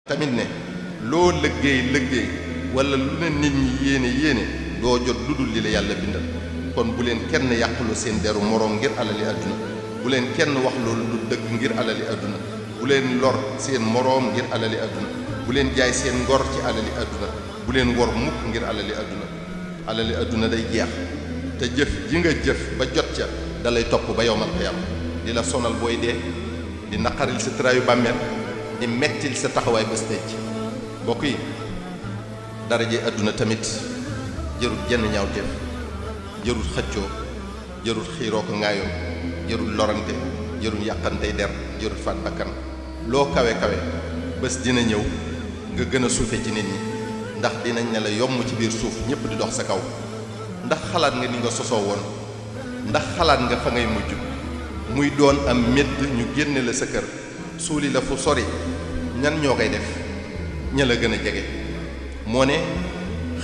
tamit ne loo liggéey wala lu ne nit ñi yéene doo jot lu dul li la yàlla bindal kon bu leen kenn yàqulu seen deru moroom ngir alali àdduna bu leen kenn wax loolu lu dëgg ngir alali àdduna bu leen lor seen moroom ngir alali àdduna bu leen jaay seen ngor ci alali àdduna bu leen wor mukk ngir alali àdduna day jeex te jëf ji nga jëf ba jot ca dalay topp ba yowmal qiyaam di la sonal booy dee di naqaril sa traayu bàmmeel di mettil sa taxawaay bés tey ci mbokk yi daraje àdduna tamit jërul jenn ñaawteef jërul xëccoo jërul xiiroo ko ŋaayoo jërul lorante jërul yàqantey der jërul faat bakkan loo kawe bés dina ñëw nga gën a suufe ci nit ñi ndax dinañ ne la yomb ci biir suuf ñépp di dox sa kaw ndax xalaat nga ni nga sosoo woon ndax xalaat nga fa ngay mujj muy doon am médd ñu génne la sa kër suuli la fu sori ñan ñoo koy def ña la gën a jege moo ne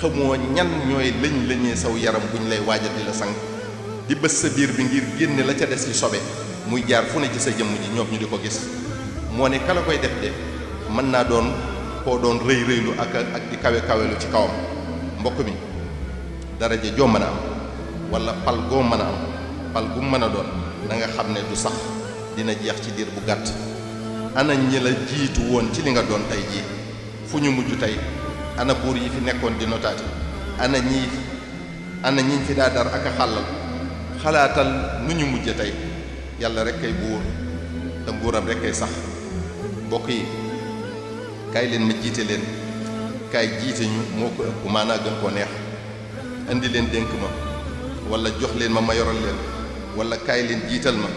xamoo ñan ñooy lañee saw yaram buñ lay waajal di la sang di bës sa biir bi ngir génne la ca des ci sobe muy jaar fu ne ci sa jëmm ji ñoom ñu di ko gis moo ne kala koy def de mën naa doon koo doon rëylu ak di kawelu ci kawam mbokk mi daraja joo mën a am wala pal goo mën a am pal gu mën a doon da nga xam ne du sax dina jeex ci diir bu gàtt ana ñi la jiitu woon ci li nga doon tey jii fu ñu mujj tey ana buur yi fi nekkoon di notaati ana ñiñ fi daa dar ak a xàllal xalaatal nu ñu mujj tey yàlla rek kay buur te nguuram rek kay sax mbokk yi kaay leen ma jiite leen kaay jiite ñu moo ko ëpp maanaa gën koo neex indi leen dénk ma wala jox leen ma yoral leen wala kaay leen jiital ma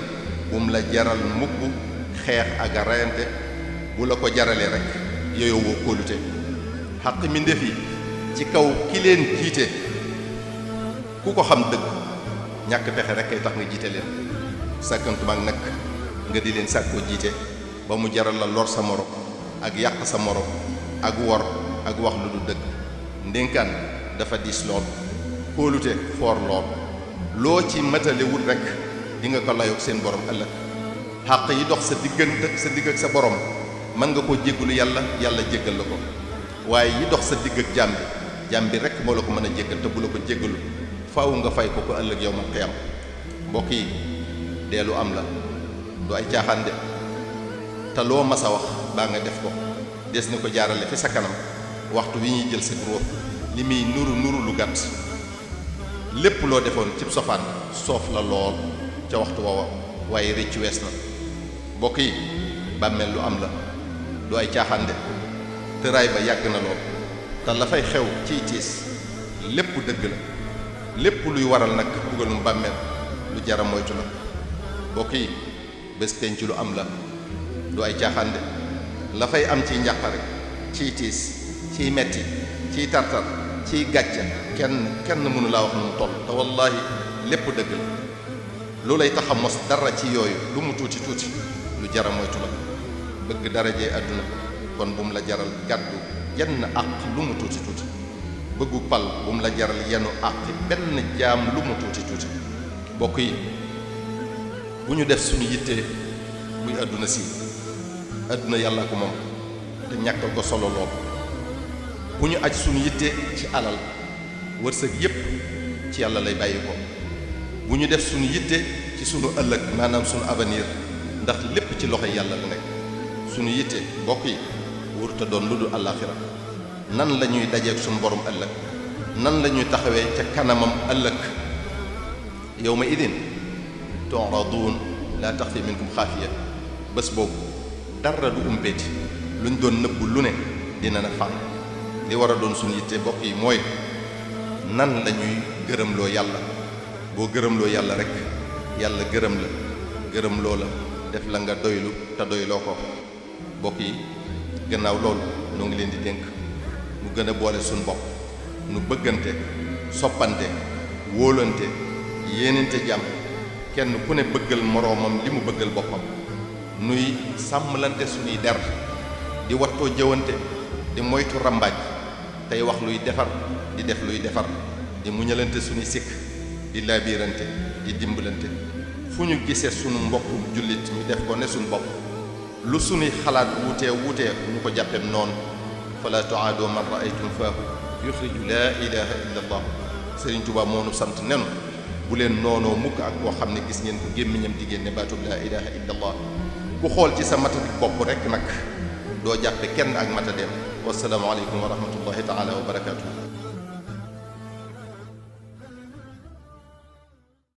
bum la jaral mukk xeex ak a reyante bu la ko jaralee rek yooyu woo kóolute xaq mi ndef yi ci kaw ki leen jiite ku ko xam dëgg ñàkk pexe rek kay tax nga jiite leen sàkkantumaak nag nga di leen sàkkoo jiite ba mu jaral la lor sa morom ak yàq sa morom ak wor ak wax lu du dëgg ndénkaan dafa diis lool kóolute foor lool loo ci matale wut rek di nga ko layoog seen borom ëllëg xàq yi dox sa digg ak sa borom mën nga koo jéggalu yàlla jéggal la ko waaye yi dox sa digg ak jaam bi rek moo la ko mën a jéggal te bu la ko jéggalu faaw nga fay ko ëllëg yow ma xiyam mbokk yi deelu am la du ay caaxaan de te loo mas a wax baa nga def ko des na ko jaarale fi sa kanam waxtu wi ñuy jël sa ruux li muy nuru lu gàtt lépp loo defoon cib sofaan soof la lool ca waxtu woowa waaye rëcc wees na mbokk yi bàmmeel lu am la du ay caaxaan de tëraay ba yàgg na lool te la fay xew ciy tiis lépp dëgg la lépp luy waral nag bugalum bàmmeel lu jara moytu la mbokk yi bés penc lu am la du ay caaxaan de la fay am ciy njàqare ciy tiis ciy metti ciy tartar ciy gàcce kenn mënu laa wax nu mu toll te wallaahi lépp dëgg la lu lay tax a mos dara ci yooyu lu mu tuuti lu jara moytu la bëgg darajee àdduna kon bu mu la jaral gàddu yenn àq lu mu tuuti bëggu pal bu mu la jaral yenu àq benn jaam lu mu tuuti mbokk yi bu ñu def suñu yittee muy àdduna si àdduna yàlla ko moom te ñàkkal ko solo lool bu ñu aj suñu yitte ci alal wërsëg yépp ci yàlla lay bàyyi ko bu ñu def suñu yitte ci suñu ëllëg maanaam suñu avenir ndax lépp ci loxo yàlla la nekk suñu yitte mbokk yi wurta doon lu dul àllaaxira nan la ñuy dajeek suñu borom ëllëg nan la ñuy taxawee ca kanamam ëllëg yawma idin tu'raduun laa taxfi minkum xaafiya bés boobu dara du umpeeti luñ doon nëbbu lu ne dina na fànn li war a doon suñu yitte mbokk yi mooy nan la ñuy gërëmloo yàlla boo gërëmloo yàlla rek yàlla gërëm la gërëmloo la def la nga doylu te doyloo ko mbokk yi gannaaw loolu noo ngi leen di dénk mu gën a boole suñu bopp nu bëggante soppante wóolante yéenante jàmm kenn ku ne bëggal moroomam li mu bëggal boppam nuy sàmmlante suñuy der di wattoo jëwante di moytu rambaaj tey wax luy defar di def luy defar di muñalante suñuy sikk di laabiirante di dimbalante fu ñu gisee sunu mbokku jullit ñu def ko ne suñu bopp lu sunuy xalaat wuutee ñu ko jàppeem noonu fala tuaadoo man raaytum faahu yuxriju laa ilaha illa allah Sëriñ Tuubaa moo nu sant nenu bu leen noonoo mukk ak koo xam ne gis ngeen ko gémmiñam di génne baatub laa ilaha illa allah ku xool ci sa matadi bopp rek nag doo jàppe kenn ak matadeem wasalaamu aleykum wa rahmatullahi taala wa barakaatuhu